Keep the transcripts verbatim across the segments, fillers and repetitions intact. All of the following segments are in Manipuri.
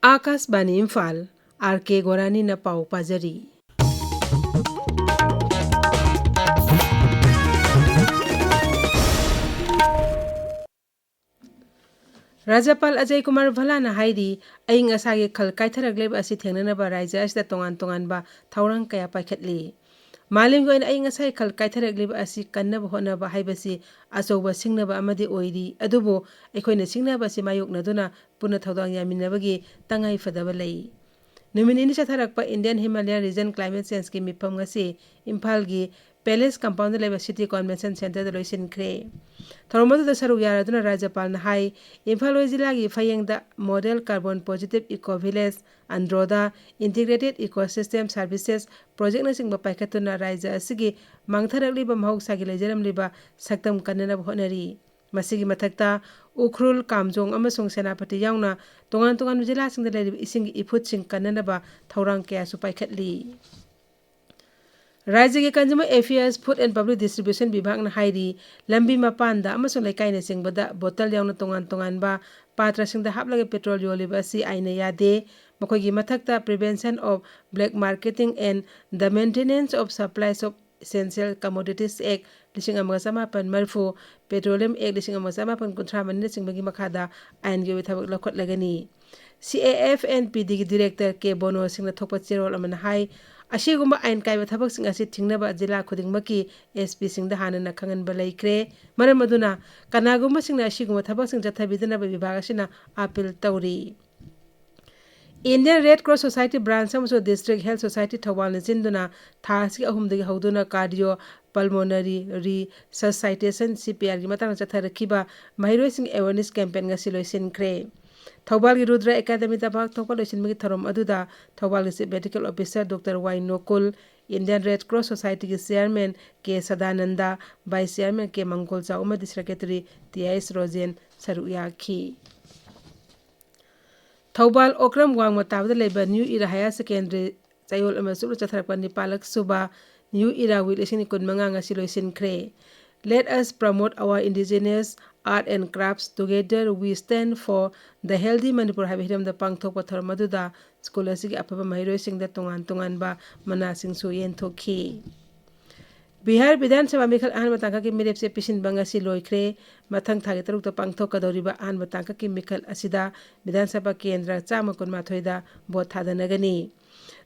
ꯑꯥꯀꯥꯁꯕꯥꯅꯤ ꯏꯝꯐꯥꯜ, ꯑꯥꯔ ꯀꯦ ꯒꯣꯔꯥꯅꯤꯅ ꯄꯥꯎ ꯄꯥꯖꯔꯤ꯫ ꯔꯥꯖ꯭ꯌꯄꯥꯜ ꯑꯖꯌ ꯀꯨꯃꯥꯔ ꯚꯜꯂꯥꯅ ꯍꯥꯏꯔꯤ, ꯑꯏꯪ ꯑꯁꯥꯒꯤ ꯈꯜ ꯀꯥꯏꯊꯔꯛꯂꯤꯕ ꯑꯁꯤ ꯊꯦꯡꯅꯅꯕ ꯔꯥꯖ꯭ꯌ ꯑꯁꯤꯗ ꯇꯣꯉꯥꯟ ꯇꯣꯉꯥꯟꯕ ꯊꯧꯔꯥꯡ ꯀꯌꯥ ꯄꯥꯏꯈꯠꯂꯤ꯫ ꯃꯥꯂꯦꯝꯒꯤ ꯑꯣꯏꯅ ꯑꯏꯪ ꯑꯁꯥꯒꯤ ꯈꯜ ꯀꯥꯏꯊꯔꯛꯂꯤꯕ ꯑꯁꯤ ꯀꯟꯅꯕ ꯍꯣꯠꯅꯕ ꯍꯥꯏꯕꯁꯤ ꯑꯆꯧꯕ ꯁꯤꯡꯅꯕ ꯑꯃꯗꯤ ꯑꯣꯏꯔꯤ, ꯑꯗꯨꯕꯨ ꯑꯩꯈꯣꯏꯅ ꯁꯤꯡꯅꯕ ꯑꯁꯤ ꯃꯥꯌꯣꯛꯅꯗꯨꯅ ꯄꯨꯟꯅ ꯊꯧꯗꯥꯡ ꯌꯥꯃꯤꯟꯅꯕꯒꯤ ꯇꯉꯥꯏ ꯐꯗꯕ ꯂꯩ꯫ ꯅꯨꯃꯤꯠ ꯅꯤꯅꯤ ꯆꯠꯊꯔꯛꯄ Indian Himalayan Region Climate Changeꯀꯤ ꯃꯤꯐꯝ ꯉꯁꯤ ꯏꯝꯐꯥꯜꯒꯤ Palace Compoundꯗ ꯂꯩꯕ City Convention Centreꯗ ꯂꯣꯏꯁꯤꯟꯈ꯭ꯔꯦ꯫ ꯊꯧꯔꯝ ꯑꯗꯨꯗ ꯁꯔꯨꯛ ꯌꯥꯔꯗꯨꯅ ꯔꯥꯖ꯭ꯌꯄꯥꯜꯅ ꯍꯥꯏ, ꯏꯝꯐꯥꯜ ꯋꯦꯁ ꯖꯤꯂꯥꯒꯤ ꯐꯌꯦꯡꯗ Model Carbon Positive Eco Village, ꯑꯟꯗ꯭ꯔꯣꯗ Integrated Ecosystem Services Projectꯅꯆꯤꯡꯕ ꯄꯥꯏꯈꯠꯇꯨꯅ ꯔꯥꯖ꯭ꯌ ꯑꯁꯤꯒꯤ ꯃꯥꯡꯊꯔꯛꯂꯤꯕ ꯃꯍꯧꯁꯥꯒꯤ ꯂꯩꯖꯔꯝꯂꯤꯕ ꯁꯛꯇꯝ ꯀꯟꯅꯅꯕ ꯍꯣꯠꯅꯔꯤ꯫ ꯃꯁꯤꯒꯤ ꯃꯊꯛꯇ ꯎꯈ꯭ꯔꯨꯜ, ꯀꯥꯝꯖꯣꯡ ꯑꯃꯁꯨꯡ ꯁꯦꯅꯥꯄꯇꯤ ꯌꯥꯎꯅ ꯇꯣꯉꯥꯟ ꯇꯣꯉꯥꯟꯕ ꯖꯤꯂꯥꯁꯤꯡꯗ ꯂꯩꯔꯤꯕ ꯏꯁꯤꯡꯒꯤ ꯏꯐꯨꯠꯁꯤꯡ ꯀꯟꯅꯅꯕ ꯊꯧꯔꯥꯡ ꯀꯌꯥꯁꯨ ꯄꯥꯏꯈꯠꯂꯤ꯫ ꯔꯥꯖ꯭ꯌꯒꯤ Consumer Affairs, Food and Public Distribution ꯕꯤꯚꯥꯒꯅ ꯍꯥꯏꯔꯤ, ꯂꯝꯕꯤ ꯃꯄꯥꯟꯗ ꯑꯃꯁꯨꯡ ꯂꯩꯀꯥꯏꯅꯆꯤꯡꯕꯗ ꯕꯣꯇꯜ ꯌꯥꯎꯅ ꯇꯣꯉꯥꯟ ꯇꯣꯉꯥꯟꯕ ꯄꯥꯇ꯭ꯔꯁꯤꯡꯗ ꯍꯥꯞꯂꯒ ꯄꯦꯇ꯭ꯔꯣꯜ ꯌꯣꯜꯂꯤꯕ ꯑꯁꯤ ꯑꯥꯏꯟꯅ ꯌꯥꯗꯦ꯫ ꯃꯈꯣꯏꯒꯤ ꯃꯊꯛꯇ Prevention of Black Marketing and the Maintenance of Supplies of Essential Commodities Act ꯂꯤꯁꯤꯡ ꯑꯃꯒ ꯆꯃꯥꯄꯟ ꯃꯔꯤꯐꯨ, Petroleum Act ꯂꯤꯁꯤꯡ ꯑꯃꯒ ꯆꯃꯥꯄꯟ ꯀꯨꯟꯊ꯭ꯔꯥ ꯃꯔꯤꯅꯆꯤꯡꯕꯒꯤ ꯃꯈꯥꯗ ꯑꯥꯏꯟꯒꯤ ꯑꯣꯏꯕ ꯊꯕꯛ ꯂꯧꯈꯠꯂꯒꯅꯤ꯫ C A F and P Dꯒꯤ Director K bono ꯁꯤꯡꯅ ꯊꯣꯛꯄ ꯆꯦꯔꯣꯜ ꯑꯃꯅ ꯍꯥꯏ, ꯑꯁꯤꯒꯨꯝꯕ ꯑꯥꯏꯟ ꯀꯥꯏꯕ ꯊꯕꯛꯁꯤꯡ ꯑꯁꯤ ꯊꯤꯡꯅꯕ ꯖꯤꯂꯥ ꯈꯨꯗꯤꯡꯃꯛꯀꯤ S Pꯁꯤꯡꯗ ꯍꯥꯟꯅꯅ ꯈꯪꯍꯟꯕ ꯂꯩꯈ꯭ꯔꯦ꯫ ꯃꯔꯝ ꯑꯗꯨꯅ ꯀꯅꯥꯒꯨꯝꯕꯁꯤꯡꯅ ꯑꯁꯤꯒꯨꯝꯕ ꯊꯕꯛꯁꯤꯡ ꯆꯠꯊꯕꯤꯗꯅꯕ ꯕꯤꯚꯥꯒ ꯑꯁꯤꯅ ꯑꯥꯄꯤꯜ ꯇꯧꯔꯤ꯫ Indian Red Cross Society Branch ꯑꯃꯁꯨꯡ District Health Society ꯊꯧꯕꯥꯜꯅ ꯁꯤꯟꯗꯨꯅ ꯊꯥ ꯑꯁꯤꯒꯤ ꯑꯍꯨꯝꯗꯒꯤ ꯍꯧꯗꯨꯅ Cardiopulmonary Resuscitation, C P Rꯒꯤ ꯃꯇꯥꯡꯗ ꯆꯠꯊꯔꯛꯈꯤꯕ ꯃꯍꯩꯔꯣꯏꯁꯤꯡ awareness campaign ꯉꯁꯤ ꯂꯣꯏꯁꯤꯟꯈ꯭ꯔꯦ꯫ ꯊꯧꯕꯥꯜꯒꯤ ꯔꯨꯗ꯭ꯔ ꯑꯦꯀꯥꯗꯃꯤꯗ ꯄꯥꯡꯊꯣꯛꯄ ꯂꯣꯏꯁꯤꯟꯕꯒꯤ ꯊꯧꯔꯝ ꯑꯗꯨꯗ ꯊꯧꯕꯥꯜꯒꯤ Chief Medical Officer Doctor ꯋꯥꯏ ꯅꯣꯀꯨꯜ, Indian Red Cross Societyꯒꯤ Chairman ꯀꯦ ꯁꯗꯥꯅꯟꯗ, Vice Chairman ꯀꯦ ꯃꯪꯒꯣꯜꯆꯥꯎ ꯑꯃꯗꯤ Secretary ꯇꯤ ꯑꯥꯏ ꯑꯦꯁ ꯔꯣꯖꯦꯟ ꯁꯔꯨꯛ ꯌꯥꯈꯤ꯫ ꯊꯧꯕꯥꯜ ꯑꯣꯀ꯭ꯔꯝ ꯋꯥꯡꯃ ꯇꯥꯕꯗ ꯂꯩꯕ New Era Higher Secondary ꯆꯌꯣꯜ ꯑꯃ ꯆꯨꯞꯅ ꯆꯠꯊꯔꯛꯄ ꯅꯤꯄꯥꯜꯂꯛ ꯁꯨꯕ New Era Week ꯂꯤꯁꯤꯡ ꯑꯅꯤ ꯀꯨꯟꯃꯉꯥ ꯉꯁꯤ ꯂꯣꯏꯁꯤꯟꯈ꯭ꯔꯦ꯫ Let us promote our indigenous art and crafts together. We stand for the healthy Manipur ꯍꯥꯏꯕ ꯍꯤꯔꯝꯗ ꯄꯥꯡꯊꯣꯛꯄ ꯊꯧꯔꯝ ꯑꯗꯨꯗ ꯁ꯭ꯀꯨꯜ ꯑꯁꯤꯒꯤ ꯑꯐꯕ ꯃꯍꯩꯔꯣꯏꯁꯤꯡꯗ ꯇꯣꯉꯥꯟ ꯇꯣꯉꯥꯟꯕ ꯃꯅꯥꯁꯤꯡꯁꯨ ꯌꯦꯟꯊꯣꯛꯈꯤ꯫ ꯕꯤꯍꯥꯔ ꯕꯤꯙꯥꯟ ꯁꯚꯥ ꯃꯤꯈꯜ ꯑꯍꯥꯟꯕ ꯇꯥꯡꯀꯛꯀꯤ ꯃꯤꯔꯦꯞꯁꯦ ꯄꯤꯁꯤꯟꯕ ꯉꯁꯤ ꯂꯣꯏꯈ꯭ꯔꯦ꯫ ꯃꯊꯪ ꯊꯥꯒꯤ ꯇꯔꯨꯛꯇ ꯄꯥꯡꯊꯣꯛꯀꯗꯧꯔꯤꯕ ꯑꯍꯥꯟꯕ ꯇꯥꯡꯀꯛꯀꯤ ꯃꯤꯈꯜ ꯑꯁꯤꯗ ꯕꯤꯙꯥꯟ ꯁꯚꯥ ꯀꯦꯟꯗ꯭ꯔ ꯆꯥꯝꯃ ꯀꯨꯟꯃꯥꯊꯣꯏꯗ ꯚꯣꯠ ꯊꯥꯗꯅꯒꯅꯤ꯫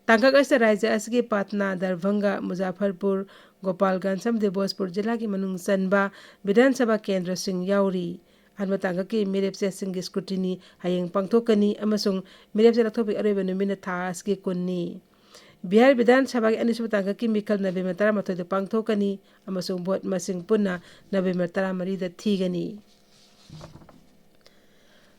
ꯇꯥꯡꯀꯛ ꯑꯁꯤꯗ ꯔꯥꯖ꯭ꯌ ꯑꯁꯤꯒꯤ ꯄꯥꯠꯅꯥ, ꯗꯔꯚꯪꯒ, ꯃꯨꯖꯥꯐꯔꯄꯨꯔ, ꯒꯣꯄꯥꯜꯒꯟꯖ ꯑꯃꯗꯤ ꯚꯣꯖꯄꯨꯔ ꯖꯤꯂꯥꯒꯤ ꯃꯅꯨꯡ ꯆꯟꯕ ꯕꯤꯙꯥꯟ ꯁꯚꯥ ꯀꯦꯟꯗ꯭ꯔꯁꯤꯡ ꯌꯥꯎꯔꯤ꯫ ꯑꯍꯥꯟꯕ ꯇꯥꯡꯀꯛꯀꯤ ꯃꯤꯔꯦꯞꯆꯦꯁꯤꯡꯒꯤ scrutiny ꯍꯌꯦꯡ ꯄꯥꯡꯊꯣꯛꯀꯅꯤ ꯑꯃꯁꯨꯡ ꯃꯤꯔꯦꯞꯆꯦ ꯂꯧꯊꯣꯛꯄꯒꯤ ꯑꯔꯣꯏꯕ ꯅꯨꯃꯤꯠꯅ ꯊꯥ ꯑꯁꯤꯒꯤ ꯀꯨꯟꯅꯤ꯫ ꯕꯤꯍꯥꯔ ꯕꯤꯙꯥꯟ ꯁꯚꯥꯒꯤ ꯑꯅꯤꯁꯨꯕ ꯇꯥꯡꯀꯛꯀꯤ ꯃꯤꯈꯜ ꯅꯕꯦꯝꯕꯔ ꯇꯔꯥꯃꯥꯊꯣꯏꯗ ꯄꯥꯡꯊꯣꯛꯀꯅꯤ ꯑꯃꯁꯨꯡ ꯚꯣꯠ ꯃꯁꯤꯡ ꯄꯨꯟꯅ ꯅꯕꯦꯝꯕꯔ ꯇꯔꯥꯃꯔꯤꯗ ꯊꯤꯒꯅꯤ꯫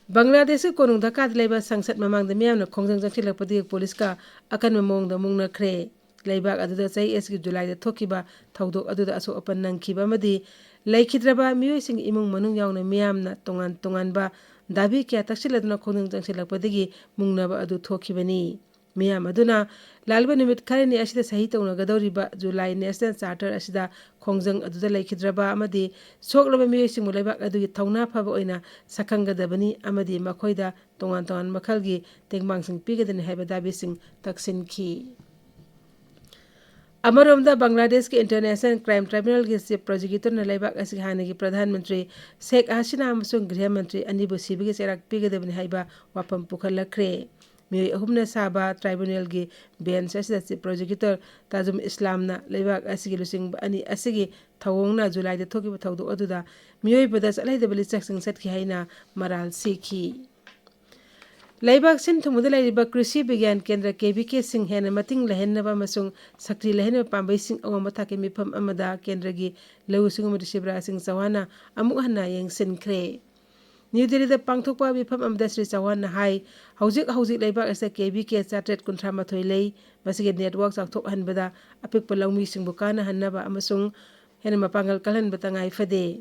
ꯕꯪꯒ꯭ꯂꯥꯗꯦꯁꯀꯤ ꯀꯣꯅꯨꯡ ꯙꯥꯀꯥꯗ ꯂꯩꯕ ꯁꯪꯁꯠ ꯃꯃꯥꯡꯗ ꯃꯤꯌꯥꯝꯅ ꯈꯣꯡꯖꯪ ꯆꯪꯁꯤꯜꯂꯛꯄꯗꯒꯤ ꯄꯨꯂꯤꯁꯀ ꯑꯀꯟꯕ ꯃꯑꯣꯡꯗ ꯃꯨꯛꯅꯈ꯭ꯔꯦ꯫ ꯂꯩꯕꯥꯛ ꯑꯗꯨꯗ ꯆꯍꯤ ꯑꯁꯤꯒꯤ ꯖꯨꯂꯥꯏꯗ ꯊꯣꯛꯈꯤꯕ ꯊꯧꯗꯣꯛ ꯑꯗꯨꯗ ꯑꯁꯣꯛ ꯑꯄꯟ ꯅꯪꯈꯤꯕ ꯑꯃꯗꯤ ꯂꯩꯈꯤꯗ꯭ꯔꯕ ꯃꯤꯑꯣꯏꯁꯤꯡꯒꯤ ꯏꯃꯨꯡ ꯃꯅꯨꯡ ꯌꯥꯎꯅ ꯃꯤꯌꯥꯝꯅ ꯇꯣꯉꯥꯟ ꯇꯣꯉꯥꯟꯕ ꯗꯥꯕꯤ ꯀꯌꯥ ꯇꯛꯁꯤꯜꯂꯗꯨꯅ ꯈꯣꯡꯖꯪ ꯆꯪꯁꯤꯜꯂꯛꯄꯗꯒꯤ ꯃꯨꯛꯅꯕ ꯑꯗꯨ ꯊꯣꯛꯈꯤꯕꯅꯤ꯫ ꯃꯤꯌꯥꯝ ꯑꯗꯨꯅ ꯂꯥꯛꯂꯤꯕ ꯅꯨꯃꯤꯠ ꯈꯔꯅꯤ ꯑꯁꯤꯗ ꯁꯍꯤ ꯇꯧꯅꯒꯗꯧꯔꯤꯕ ꯖꯨꯂꯥꯏ National Charter ꯑꯁꯤꯗ ꯈꯣꯡꯖꯪ ꯑꯗꯨꯗ ꯂꯩꯈꯤꯗ꯭ꯔꯕ ꯑꯃꯗꯤ ꯁꯣꯛꯂꯕ ꯃꯤꯑꯣꯏꯁꯤꯡꯕꯨ ꯂꯩꯕꯥꯛ ꯑꯗꯨꯒꯤ ꯊꯧꯅꯥ ꯐꯕ ꯑꯣꯏꯅ ꯁꯛꯈꯪꯒꯗꯕꯅꯤ ꯑꯃꯗꯤ ꯃꯈꯣꯏꯗ ꯇꯣꯉꯥꯟ ꯇꯣꯉꯥꯟꯕ ꯃꯈꯜꯒꯤ ꯇꯦꯡꯕꯥꯡꯁꯤꯡ ꯄꯤꯒꯗꯕꯅꯤ ꯍꯥꯏꯕ ꯗꯥꯕꯤꯁꯤꯡ ꯇꯛꯁꯤꯟꯈꯤ꯫ ꯑꯃꯔꯣꯝꯗ, ꯕꯪꯒ꯭ꯂꯥꯗꯦꯁꯀꯤ International Crime Tribunalꯒꯤ Chief Prosecutorꯅ ꯂꯩꯕꯥꯛ ꯑꯁꯤꯒꯤ ꯍꯥꯟꯅꯒꯤ ꯄ꯭ꯔꯙꯥꯟ ꯃꯟꯇ꯭ꯔꯤ ꯁꯦꯈ ꯍꯁꯤꯅꯥ ꯑꯃꯁꯨꯡ ꯒ꯭ꯔꯤꯍ ꯃꯟꯇ꯭ꯔꯤ ꯑꯅꯤꯕꯨ ꯁꯤꯕꯒꯤ ꯆꯩꯔꯥꯛ ꯄꯤꯒꯗꯕꯅꯤ ꯍꯥꯏꯕ ꯋꯥꯐꯝ ꯄꯨꯈꯠꯂꯛꯈ꯭ꯔꯦ꯫ ꯃꯤꯑꯣꯏ ꯑꯍꯨꯝꯅ ꯁꯥꯕ tribunalꯒꯤ bench ꯑꯁꯤꯗ Chief Prosecutor ꯇꯥꯖꯨꯝ ꯏꯁꯂꯥꯝꯅ ꯂꯩꯕꯥꯛ ꯑꯁꯤꯒꯤ ꯂꯨꯆꯤꯡꯕ ꯑꯅꯤ ꯑꯁꯤꯒꯤ ꯊꯧꯑꯣꯡꯅ ꯖꯨꯂꯥꯏꯗ ꯊꯣꯛꯈꯤꯕ ꯊꯧꯗꯣꯛ ꯑꯗꯨꯗ ꯃꯤꯑꯣꯏꯕꯗ ꯆꯠꯍꯩꯗꯕ ꯂꯤꯆꯠꯁꯤꯡ ꯆꯠꯈꯤ ꯍꯥꯏꯅ ꯃꯔꯥꯜ ꯁꯤꯈꯤ꯫ ꯂꯩꯕꯥꯛ ꯁꯤꯟ ꯊꯨꯡꯕꯗ ꯂꯩꯔꯤꯕ ꯀ꯭ꯔꯤꯁꯤ ꯕꯤꯒ꯭ꯌꯥꯟ ꯀꯦꯟꯗ꯭ꯔ, KVKꯁꯤꯡ ꯍꯦꯟꯅ ꯃꯇꯤꯡ ꯂꯩꯍꯟꯅꯕ ꯑꯃꯁꯨꯡ ꯁꯛꯇꯤ ꯂꯩꯍꯟꯅꯕ ꯄꯥꯝꯕꯩꯁꯤꯡ ꯑꯉꯝꯕ ꯊꯥꯛꯀꯤ ꯃꯤꯐꯝ ꯑꯃꯗ ꯀꯦꯟꯗ꯭ꯔꯒꯤ ꯂꯧꯎ ꯁꯤꯡꯎ ꯃꯟꯇ꯭ꯔꯤ ꯁꯤꯕꯔꯥꯖ ꯁꯤꯡ ꯆꯧꯍꯥꯟꯅ ꯑꯃꯨꯛ ꯍꯟꯅ ꯌꯦꯡꯁꯤꯟꯈ꯭ꯔꯦ꯫ ꯅ꯭ꯌꯨ ꯗꯦꯜꯂꯤꯗ ꯄꯥꯡꯊꯣꯛꯄ ꯃꯤꯐꯝ ꯑꯃꯗ ꯁ꯭ꯔꯤ ꯆꯧꯍꯥꯟꯅ ꯍꯥꯏ, ꯍꯧꯖꯤꯛ ꯍꯧꯖꯤꯛ ꯂꯩꯕꯥꯛ ꯑꯁꯤꯗ KVK ꯆꯥꯇ꯭ꯔꯦꯠ ꯀꯨꯟꯊ꯭ꯔꯥ ꯃꯥꯊꯣꯏ ꯂꯩ꯫ ꯃꯁꯤꯒꯤ network ꯆꯥꯎꯊꯣꯛꯍꯟꯕꯗ ꯑꯄꯤꯛꯄ ꯂꯧꯃꯤꯁꯤꯡꯕꯨ ꯀꯥꯟꯅꯍꯟꯅꯕ ꯑꯃꯁꯨꯡ ꯍꯦꯟꯅ ꯃꯄꯥꯡꯒꯜ ꯀꯜꯍꯟꯕ ꯇꯉꯥꯏ ꯐꯗꯦ꯫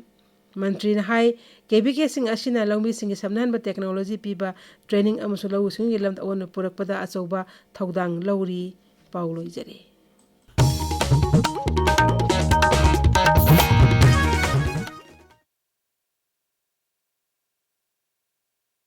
ꯃꯟꯇ꯭ꯔꯤꯅ ꯍꯥꯏ, KVKꯁꯤꯡ ꯑꯁꯤꯅ ꯂꯧꯃꯤꯁꯤꯡꯒꯤ ꯁꯝꯅꯍꯟꯕ technology ꯄꯤꯕ, training ꯑꯃꯁꯨꯡ ꯂꯧꯎ ꯁꯤꯡꯎꯒꯤ ꯂꯝꯗ ꯑꯑꯣꯟꯕ ꯄꯨꯔꯛꯄꯗ ꯑꯆꯧꯕ ꯊꯧꯗꯥꯡ ꯂꯧꯔꯤ꯫ ꯄꯥꯎ ꯂꯣꯏꯖꯔꯦ꯫